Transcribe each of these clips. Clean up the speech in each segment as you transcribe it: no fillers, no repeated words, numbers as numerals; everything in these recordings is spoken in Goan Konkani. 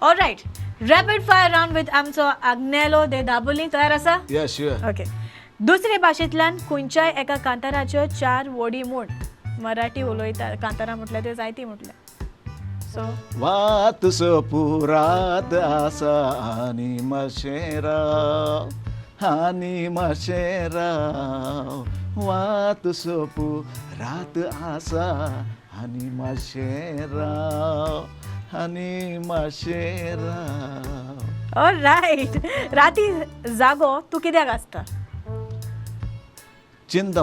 Alright, rapid fire round with आमचो आग्नेलो दे दाबोली. तयार आसा? या, शुअर. ओके, दुसरे भाशेंतल्यान खंयच्याय एका कांताराच्यो चार वडी म्हूण. मराठी उलयता, कांतारां म्हटल्यार त्यो जायती म्हटल्या, सो वात सोपुरात आसा आनी मातशें राव, आनी मातशें राव. वात सोपुरात आसा आनी मातशें राव, आनी मातशें राव. ऑलरायट, राती जागो तूं कित्याक आसता? चिंता.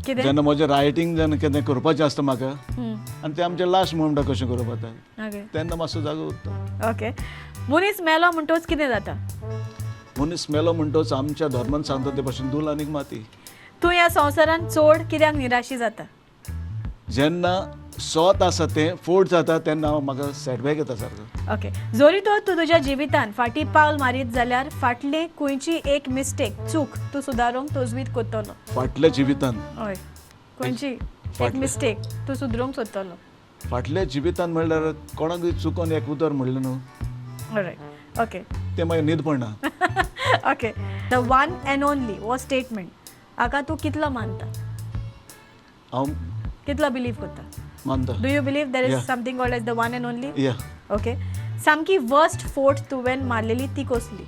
कितें? जेन्ना म्हजें रायटींग जेन्ना कितें करपाचें आसता म्हाका आनी तें आमचें लास्ट मुवमेंटाक कशें करप जाता, तेन्ना मातसो जागो उरता. ओके, मनीस मेलो म्हणटोच कितें जाता? मनीस मेलो म्हणटोच आमच्या धर्मान सांगता ते भशेन धूल आनीक माती. तूं ह्या संवसारान चड कित्याक निराशी जाता? जेन्ना सोत आसा तें फोट जाता तेन्ना हांव म्हाका सेटबॅक येता सारको. ओके, जरी तर तूं तुज्या जिवितान फाटीं पावल मारीत जाल्यार फाटली खंयची एक मिस्टेक, चूक तूं सुदारूंक तजवीज करतलो? फाटल्या जिवितान? हय, खंयची एक फाटल्या- मिस्टेक तूं सुदरूंक सोदतलो? फाटल्या जिवितान म्हणल्यार कोणाकूय चुकोन एक उतर म्हणलें न्हू, ऑलरायट, ओके. तें मागीर न्हीद पडना. Okay, the one and only हो स्टेटमेंट हाका तूं कितलो मानता? हांव कितलो बिलीव करता? मानता. Do you believe there is Yeah. Something called as the one and only? या. ओके, सामकी वर्स्ट फोट तुवें मारलेली ती कसली?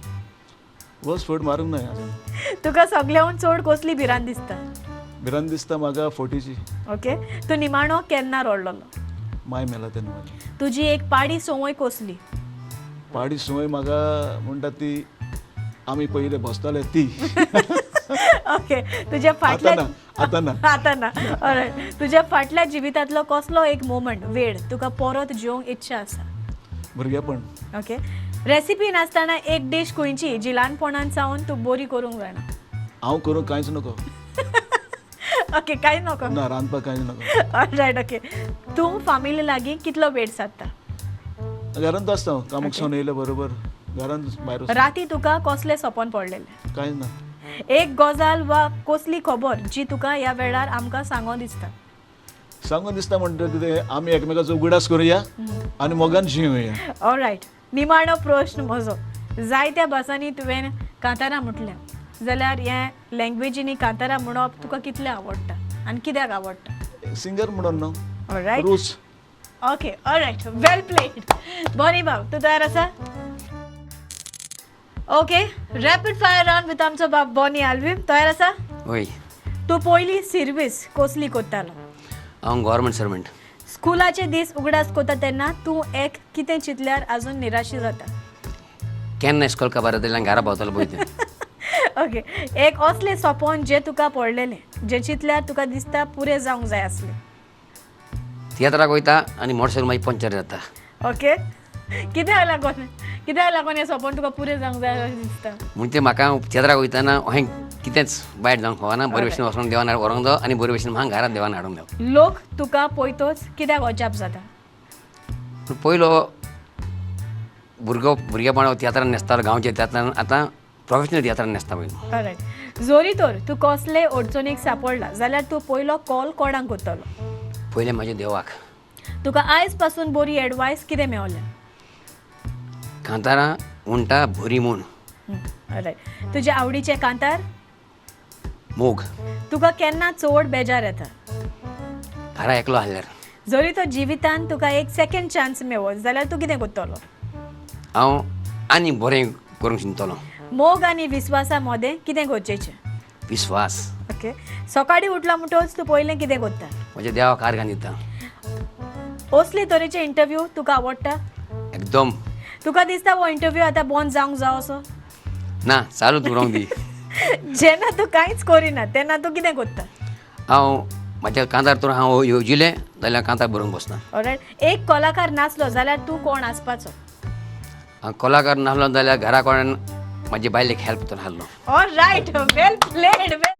वर्स फोट मारूंक ना अजून. तुका सगळ्याहून चड कसली भिरांत दिसता? भिरांत दिसता म्हाका फोटीची. ओके, तूं निमाणो केन्ना रडलोलो? माय मेला तेन्ना म्हाजी. तुजी एक पाडी संवय कसली? पाडी संवय म्हाका म्हणटा ती आमी पयलीं बसताले ती. ओके, तुज्या फाटल्या आतां ना, आतां ना. आतां ना. ऑलरायट, तुज्या फाटल्या जिवितांतलो कसलो एक मोमेंट, वेळ तुका परत जिवंक इच्छा आसा? भुरगेपण. ओके, रेसिपी नासतना एक डीश खंयची जी ल्हानपणान सावन तूं बरी करूंक जाणा? हांव करूंक कांयच नको. ओके, कांय नको? ना, रांदपाक कांयच नको. ऑलरायट, ओके, तूं फामिली लागीं कितलो वेळ सादता? घरांत आसता हांव, कामाक सावन येयले बरोबर घरांत, भायर वचना. राती तुका कसलें सपन पडलेलें? कांयच ना. एक गजाल वा कसली खबर जी तुका ह्या वेळार आमकां सांगो दिसता? सांगून दिसता म्हणटा कितें, आमी एकमेकाचो उगडास करुया आनी मोगान जिवया. ऑलरायट, निमाणो प्रश्न म्हजो. जायत्या भासांनी तुवें कांतारां म्हटल्या, जाल्यार हे लँग्वेजींनी कांतारां म्हणप तुका कितलें आवडटा आनी कित्याक आवडटा? सिंगर म्हणून न्हू. ऑलरायट. रूच. Okay, alright, well played. Bonnie बाब, तूं तयार आसा? Okay, rapid fire round with आमचो बाब बॉनी आल्वीम. तयार आसा? वय. तूं पयली सिर्वीस कसली करतालो? हांव गव्हर्मेंट सर्वंट. स्कुलाचे दीस उगडास करता तेन्ना तूं एक कितें चिंतल्यार अजून निराशी जाता? केन्ना इस्कॉल काबार जातलें आनी घरा पावतलो पळय तें. ओके, एक असलें सपन जें तुका पडलेलें, जें चिंतल्यार तुका दिसता पुरें जावंक जाय आसलें? तियात्राक वयता आनी मोटरसायकल मागीर पंक्चर जाता. ओके, कित्याक लागून हें सपन तुका पुरें जावंक जाय अशें दिसता? म्हूण तें म्हाका तियात्राक वयतना अहें कितेंच वायट जावंक फावना, बरे भशेन वचोन देवान व्हरोंक जावो आनी बरे भशेन म्हाका घरांत देवान हाडूंक जावो. लोक तुका पळयतोच कित्याक अजाप जाता? पूण पयलो भुरगो भुरगेपणा तियात्रान न्हेसतालो, गांवच्या तियात्रान, आतां प्रोफेशनल तियात्रान न्हेसता पयलो. रायट, जोरी तर तूं कसले अडचणीक सापडला जाल्यार तूं पयलो कॉल कोणाक करतलो? पयलें म्हाज्या देवाक. तुका आयज पासून बरी एडवायस कितें मेवल्या? कांतारां म्हणटा बरी म्हूण. रायट, तुजे आवडीचें कांतार? मोग. तुका केन्ना चड बेजार येता? घरा एकलो आसल्यार. जरी तो जिवितान तुका एक सेकंड चान्स मेवत जाल्यार तूं कितें करतलो? हांव आनी बरें करूंक चिंततलो. मोग आनी विस्वासा मदें कितें गरजेचें? विस्वास. ओके, सकाळीं उठला म्हणटकच तूं पयलें कितें करता? म्हज्या देवाक आर्गां दिता. असले तरेचे इंटरव्यू तुका आवडटा? एकदम. तुका दिसता हो इंटरव्यू आतां बंद जावंक जावो असो? ना, चालू उरोंक दी. जेन्ना तूं कांयच करिना तेन्ना तूं कितें करता? हांव म्हाज्या कांतार तर हांव येवजिलें जाल्यार कांतार बरोवंक बसना. ऑलरायट, एक कलाकार नासलो जाल्यार तूं कोण आसपाचो? हांव कलाकार नासलो जाल्यार घरा कडेन म्हाजे बायलेक हेल्प तर आहलो. ऑलरायट, वेल प्लेड, वेल